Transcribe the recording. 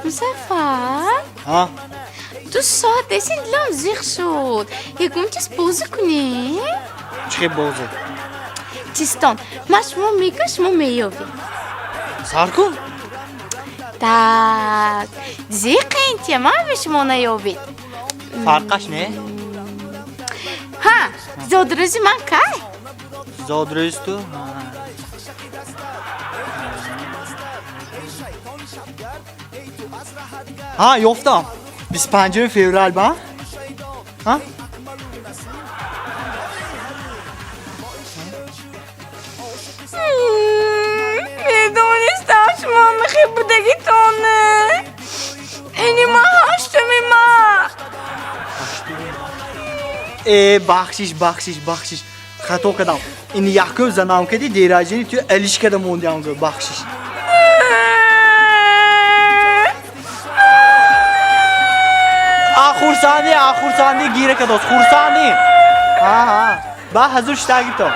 Музаффар, Ҳа. 2 соат десин дилам зиқ шуд. Ягон чиз бозӣ кунем? Чӣ хел бозӣ? Чистон. Ман шумо мегӯм, шумо меёбед. Сар кун. Так, зиқен тема бе шумо наёбед. Фарқаш не? Ҳа, зодрӯзи ман кай? Зодрӯзи ту? Ҳа, ёфтам. 25 феврал ба? Ҳа? Медонистам, шумо мехе будагитоне. Ини ман 8-уми март. Э, бахшиш, бахшиш, бахшиш. Хато кардам. Ин якум занам кади дераҷини ту алиш када мондиам гӯ, бахшиш. А хурсандӣ, а хурсандӣ гира кадост, хурсандӣ. Ҳа, ҳа. Ба ҳазур шитагито.